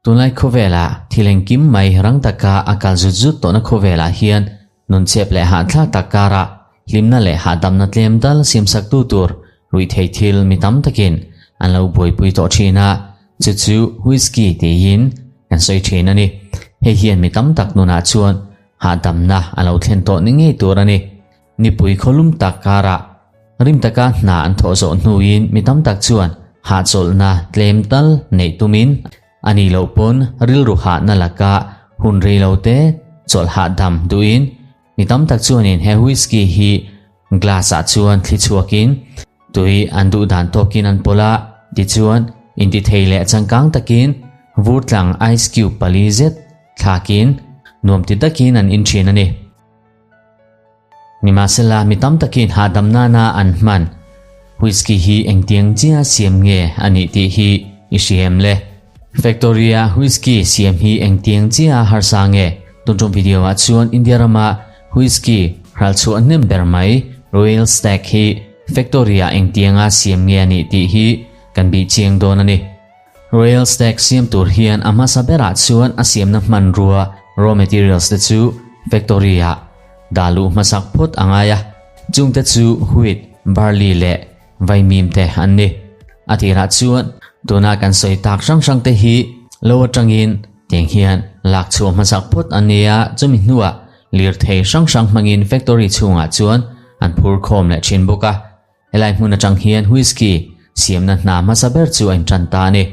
Tunlai khawvelah thil engkim mai rang taka a kal zut zut tawhna khawvelah hian nunchep leh hahthlak tak karah hlimna leh hahdamna tlem dal siamsaktu tur ruihthei thil mi tam takin an lo buaipui tawh thin a, chu chu whisky tiin kan sawi thin a ni. Hei hian mi tam tak nunah chuan hahdamna a lo thlen tawh ni ngei tur a ni. Nipui khawlum tak karah rim taka hna an thawh zawh hnuin mi tam tak chuan hahchawlhna tlem tal neih tumin a nih loh pawn rilru hahna laka hun rei lo te chawlh hahdam duhin mi tam tak chuanin he whisky hi glass ah chuan thli chhuakin tui an duh dan tawkin an pawlh a, tichuan intithei leh changkang takin vur tlang ice cube pali zet thlakin nuam ti takin an in thin a ni. Nimahsela, mi tam takin hahdam nana an hman whisky hi engtiang chia siam nge a nih tih hi i hria em le? Factory-a whisky siam hi engtiang chia harsa nge? Tun tum video-ah chuan India rama whisky hralchhuah hnem ber mai Royal Stag hi factory-ah engtianga siam nge a nih tih hi kan bih chiang dawn a ni. Royal Stag siam tur hian a hmasa berah chuan a siamna hmanrua, raw materials, te chu factory ah dah luh hmasak phawt a ngai a, chungte chu wheat, barley leh vaimim te an ni. A tirah chuan tuna kan sawi tak hrang hrang te hi lo atangin tiang hian lak chhuah hmasak phawt an ni a, chumi hnuah lirthei hrang hrang hmangin factory chhungah chuan an phur khawm leh thin bawk a. Helai hmun atang hian whisky siamna hna hmasa ber chu a intan ta a ni.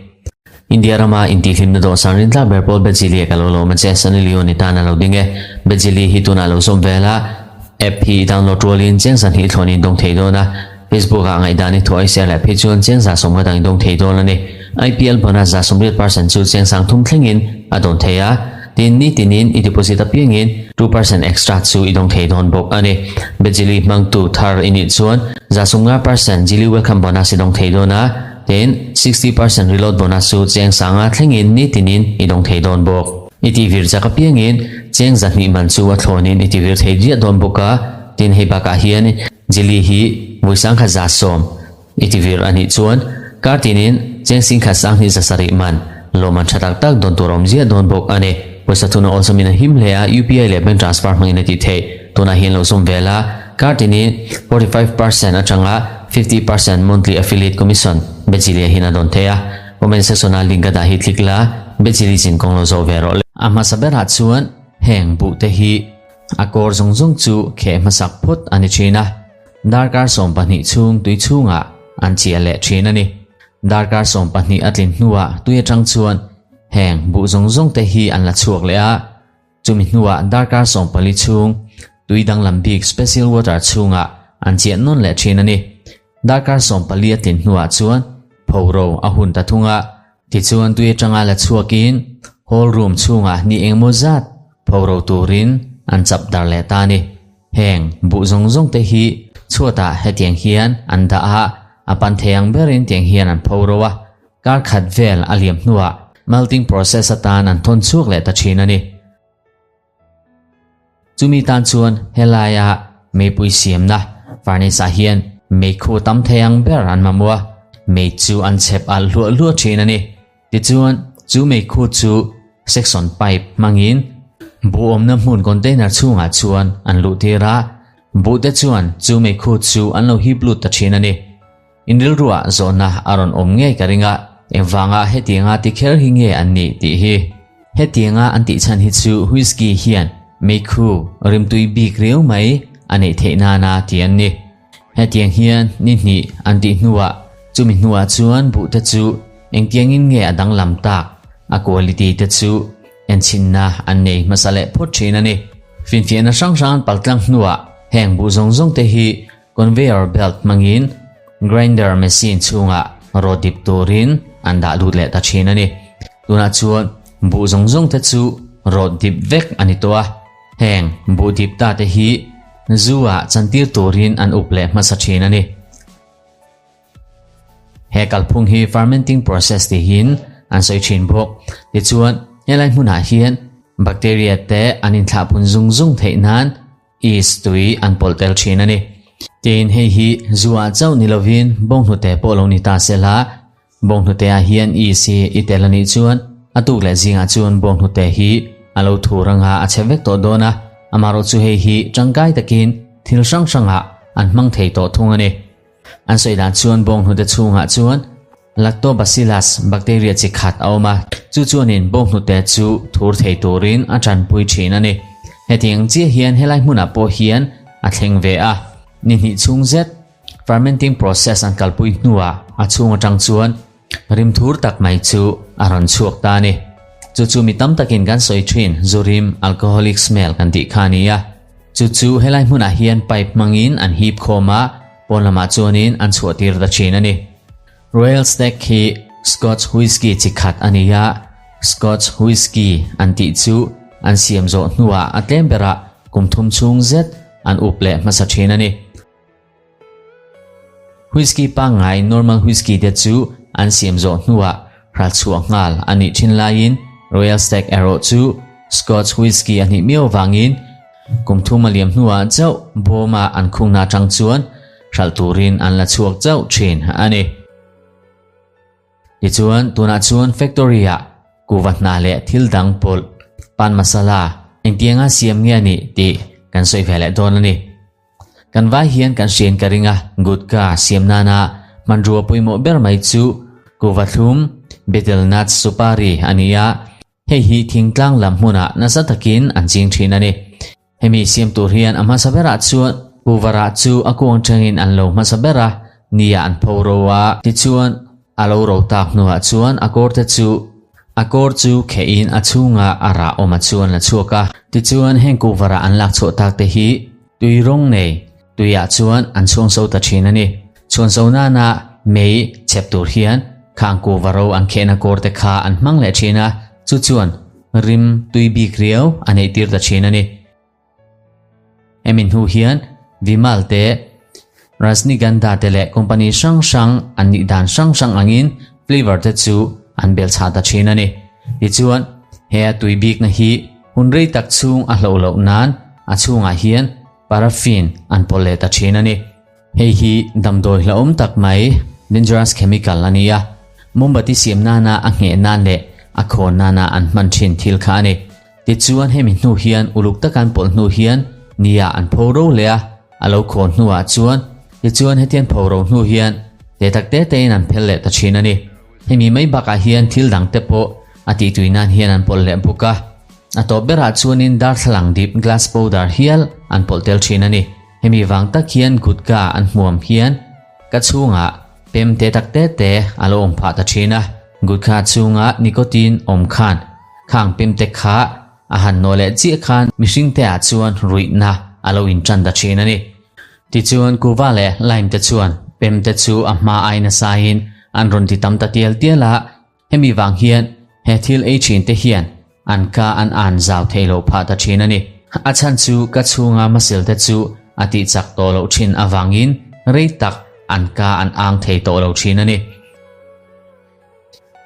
India rama intihhlimna dawhsan rintlak ber pawl Bejili a ka lo lawm a che, Sunny Leone tan a lo ding e. Bejili hi tunah lo zawm vel a, app hi i download rualin cheng zahnih thlawn in dawng thei dawn a, Facebook ah ngaihdan i thuah i share leh phei chuan cheng 150 dang i dawng thei dawn a ni. IPL bonus 80% chu cheng 30 thlengin a dawn thei a. Tin, nitinin i deposit apiangin 2% extra chu i dawng thei dawn bawk a ni. Bejili hmangtu thar i nih chuan 50% Jili Welcome Bonus i dawng thei dawn a, tin, 60% Reload Bonus chu cheng sanga thlengin nitinin i dawng thei dawn bawk. I tivir chak apiangin cheng 200 man chu a thlawnin i tivir thei diah dawn bawk a, tin hei bakah hian Jili hi vawi 1110 I ti vir a nih chuan kar tinin cheng singkhat sanghnih 700 man lawmman tha tak tak dawn tur a awm ziah dawn bawk a ni. Pawisa thuna awlsamin a him hle a, UPI leh bank transfer hmangin a tih theih. Tunah hian lo zawm vel a, kar tinin 45% atanga 50% monthly affiliate commission Bejilia hian a dawn thei a. Comment section-a link a dah hi click la, Bejili zin kawng lo zawh ve rawh le. A hmasa berah chuan heng buh te hi a kawr zawng zawng chu kheh hmasak phawt a ni thin a. Darkar 12 chhung tui chhungah an chiah leh thin a ni. Darkar 12 a tlin hnuah tui atang chuan heng buh zawng zawng te hi an la chhuak leh a, chumi hnuah darkar 14 chhung tui danglam bik special water chhungah an chiah nawn leh thin a ni. Darkar 14 a tlin hnuah chuan phoro a hun ta thung a, tichuan tui atanga la chhuakin hall room chhungah ni engemaw zat phoro turin an chap dar leh ta a ni. Heng buh zawng zawng te hi chhuatah hetiang hian an dah a, a pan thei ang berin tiang hian an pho ro a, kar khat vel a liam hnuah melting process atan an thawn chhuak leh ta thin a ni. Chumi tan chuan helaia meipui siamna furnace ah hian meikhu tam thei ang ber an mamawh a, mei chu an chhep alh hluah hluah thin a ni. Tichuan, chu meikhu chu section pipe hmangin buh awmna hmun container chhungah chuan an luh tir a, buhte chuan chu meikhu chu an lo hip lut ta thin a ni. In rilruah zawhna a rawn awm ngei ka ring a, engvanga hetianga ti kher hi nge an nih tih hi. Hetianga an tih chhan hi chu whisky hian meikhu rimtui bik riau mai a neih theih nana ti an ni. Hetiang hian ni hnih an tih hnuah chumi hnuah chuan buhte chu engtiangin nge a danglam tak a quality te chu enchhinna an nei hmasa leh phawt thin a ni. Finfiahna hrang hrang an paltlang hnuah heng buh zawng zawng te hi conveyor belt hmangin grinder machine chhungah rawt dip turin an dah lut leh ta thin a ni. Tunah chuan buh zawng zawng te chu rawt dip vek a ni tawh a, heng buh dip ta te hi Zu ah chantir turin an up leh hmasa thin a ni. He kalphung hi fermenting process tihin an sawi thin bawk. Tichuan, helai hmunah hian bacteria te an inthlahpun zung zung theih nan yeast tui an pawlh tel thin a ni. Tin, hei hi zu ah chauh ni lovin bawnghnute pawh lo ni ta sela. Bawnghnute ah hian yeast hi i tel a nih chuan a tuk leh zingah chuan bawnghnute hi a lo thur anga a chhe vek tawh dawn a, amaherawhchu chu hei hi tangkai takin thil hrang hrangah an hmang thei tawh thung a ni. An sawi dan chuan bawnghnute chhungah chuan Lactobacillus bacteria chi khat a awm a, chu chuanin bawnghnute chu thur thei turin a tanpui thin a ni. Hetiang chiah hian helai hmunah pawh hian a thleng ve a, ni hnih chhung zet fermenting process an kalpui hnuah a chhung atang chuan rim thur tak mai chu a rawn chhuak ta a ni. Chu chu mi tam takin kan sawi thin zu rim, alcoholic smell kan tih kha a ni a. Chu chu helai hmunah hian pipe hmangin an hip khawm a, pawn lamah chuanin an chhuah tir ta thin a ni. Royal Stag hi Scotch whisky chi khat a ni a, Scotch whisky an tih chu an siam zawh hnuah a tlem berah kum thum chhung zet an up leh hmasa thin a ni. Whisky pangngai normal whisky te chu an siam zawh hnuah hralchhuah nghal a nih thin laiin Royal Stag erawh chu Scotch whisky a hnih miau vangin kum thum a liam hnuah chauh bawma an khungna atang chuan hralh turin an la chhuak chauh thin a ni. Tichuan, tunah chuan factory-ah kuhva hna leh thil dang pawlh, pan masala, engtianga siam nge a nih tih kan sawi ve leh dawn a ni. Kan vai hian kan hriain ka ring a, gutka siam nana hmanrua pawimawh ber mai chu kuhva thlum, betel nuts supari a ni a, hei hi thingtlang lam hmunah nasa takin an ching thin a ni. Hemi siam tur hian a hmasa berah chuan kuhva rah chu a kuang tangin an lo hmasa ber a, nia an pho ro a, tichuan a lo ro tak hnuah chuan a kawr te chu a kawr chu khehin a chhunga a rah awm a chuan la chhuak a, tichuan heng kuhva rah an lak chhuah tak te hi Tui rawng nei tuiah chuan an chhuang so ta thin a ni. Chhuan so nana mei chep tur hian khang kuhva ro an khehna kawr te kha an hmang leh thin a, chu chuan rim tui bik riau a neih tir ta thin a ni. Hemi hnu hian Vimal te, Rajnigandha te leh company hrang hrang an nih dan hrang hrang angin flavour te chu an bel chhah ta thin a ni. Tichuan, he a tui bikna hi Hun rei tak chhung a hloh loh nan a chhungah hian paraffin an pawlh leh ta thin a ni. Hei hi damdawi hlauhawm tak mai, dangerous chemical, a ni a, mombati siam nana a ngheh nan leh a khawn nana an hman thin thil kha a ni. Tichuan hemi hnu hian uluk taka an pawlh hnu hian nia an pho ro leh a, a lo khawn hnuah chuan tichuan hetian pho ro hnu hian te tak te tein an phel leh ta thin a ni. Hemi mai bakah hian thil dang te pawh a tihtui nan hian an pawlh leh bawk a, a tawp berah chuanin darthlalang dip glass powder hial an pawlh tel thin a ni. Hemi vang tak hian gutka an hmuam hian ka chhungah pem te tak te te a lo awm phah ta thin a, gutka chhunga nicotine awm khan khang pem te kha a han nawh leh chiah khan mihring te ah chuan ruihna a lo intan ta thin a ni. Tichuan kuva leh lime te chuan pem te chu a hma ai nasain an rawn ti tam ta tial tial a, Hemi vang hian he thil ei thin te hian an ka an an zau theih loh phah ta thin a ni. A chhan chu ka chhunga muscle te chu a tih chak tawh loh thin avangin rei tak an ka an ang thei tawh lo thin a ni.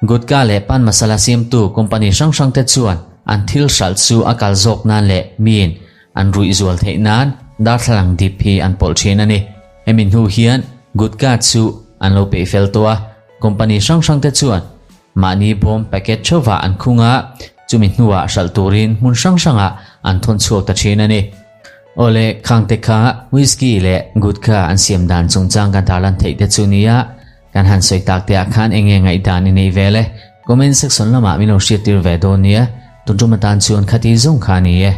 Gutka leh pan masala siamtu company hrang hrang te chuan an thil hralh chu a kal zawk nan leh miin an ruih zual theih nan darthlalang dip hi an pawlh thin a ni. Hemi hnu hian gutka chu an lo peih fel tawh a. Company hrang hrang te chuan mahni bawm packet theuhvah an khung a, chumi hnuah hralh turin hmun hrang hrangah an thawn chhuak ta thin a ni. Awle, khang te kha whisky leh gutka an siam dan chungchang kan tarlan theih te chu nia, kan han sawi tak te ah khan enge ngaihdan i nei vel e? Comment section lamah min lo hriattir ve dawn nia, tun tum atan chuan khati zawng kha a ni e.